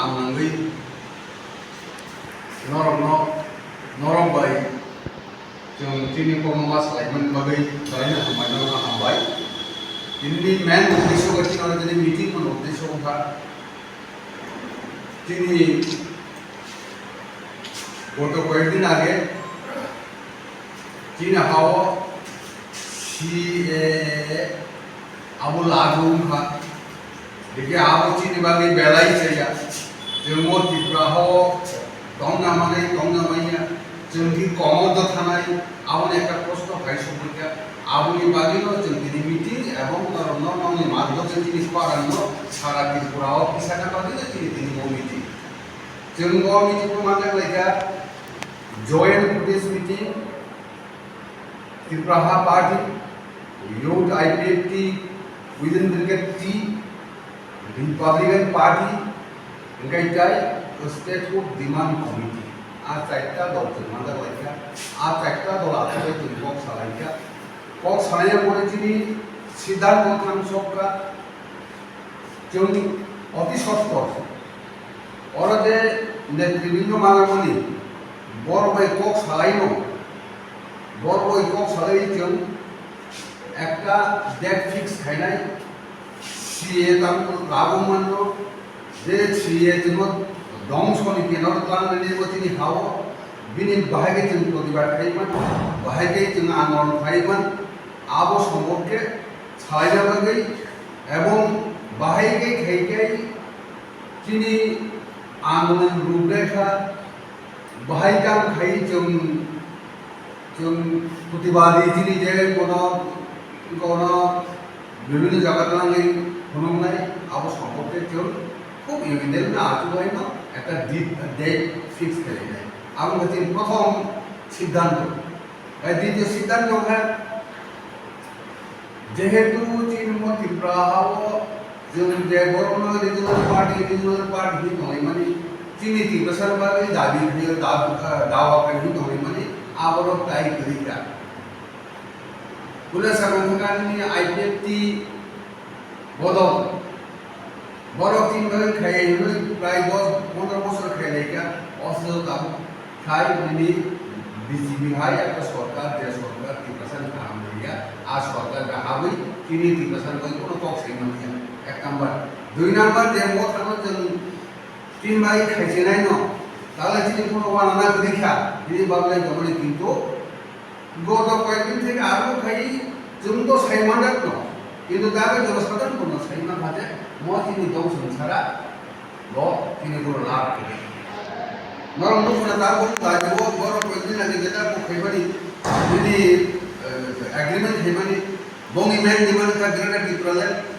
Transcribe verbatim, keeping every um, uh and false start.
Ang nangwi norokno, norok bai chwng chini kokno ma salaimani bagwi salaina hambai, norokno hambai. Tini main uddesho khe chini oro tini meeting mano uddesho wngkha. Tini goto koyekdin age chini hao C A A abo lagu wngkha. Dikhe abo chini bagwi belai chaya. Chwng o Tripura hao tongna manai, tongna manya. Chwng di komodo thanai, aboni ekta proshno hai sugurkha. Aboni bagwino chwng tini meeting ebong norokno nongni manjak chwng tini khorangno sara Tripura o kisana bagwino chini tini bo meeting. Chwng bo meeting bo manjak laikha joint press meeting. Tripura Ha Party, Youth I P F T, within bracket T, Republican Party, hingkai tai Statehood Demand Committee. A chaita dol chwng manjak laikha, a chaita dol achugwi chwng kok salaikha. Kok sanai pore chini siddhanto thang sokha. Chwng oti sotto. Oro je netribindo manamani, bor bai kok salaino, bor bai kok salai chwng ekta date fix khainai, C A A tamo lagu manno, je C A A chwngno dongso ni kenor tlangnani bo chini hao, bini bahai khe chwng protibad khaiman, bahai khe chwng andolon khaiman, abo sombok khe salaina bagwi, ebong bahai khe khai khe chini andolon ruprekha bahai kam khai chwng, chwng protibadi chini je kono, kono bibhinno jaga twlangwi phunuknai, abo sombok khe chwng khub evident na achugwi no ekta date, date fix khlainai. Abo wngkha chini prothom siddhanto. Bai ditio siddhanto khe, jehetu chini mo Tripura hao chwng je borokno regional party, regional party hinwi tonglaimani, chini Tiprasa bagwi dabi khaio, dab-, ah, dawa khai hinwi tonglaimani, aborok tai kwrwi kha. Pula sakang thangkha nini I P F T bodol. Borok chini bagwi khai hwnwi prai dos pondro bosor khai lai kha, o swk tabuk khai nini B J P hai ekta sorkar, je sorkar Tiprasa ni kaham ria, a sorkar bai habwi chini Tiprasa ni bagwi kono kok sai man ya, ek number. Dui number je mo thangno chwng chini bagwi khai chenai no, tahle chini kono wana na kwrwi kha, nini bagwi lai tongmani kintu Goto koyekdin theke aro khai chwng to sai manjakno, kintu dabe jonosadharon bono sai mankha je mo chini dong swng sara bo chini boro lab khe. Norok nukho na tabuk bo borok koyekdin age jetai bo khaimani bini, eh, agreement khaimani bongni main demand kha Greater Tipraland.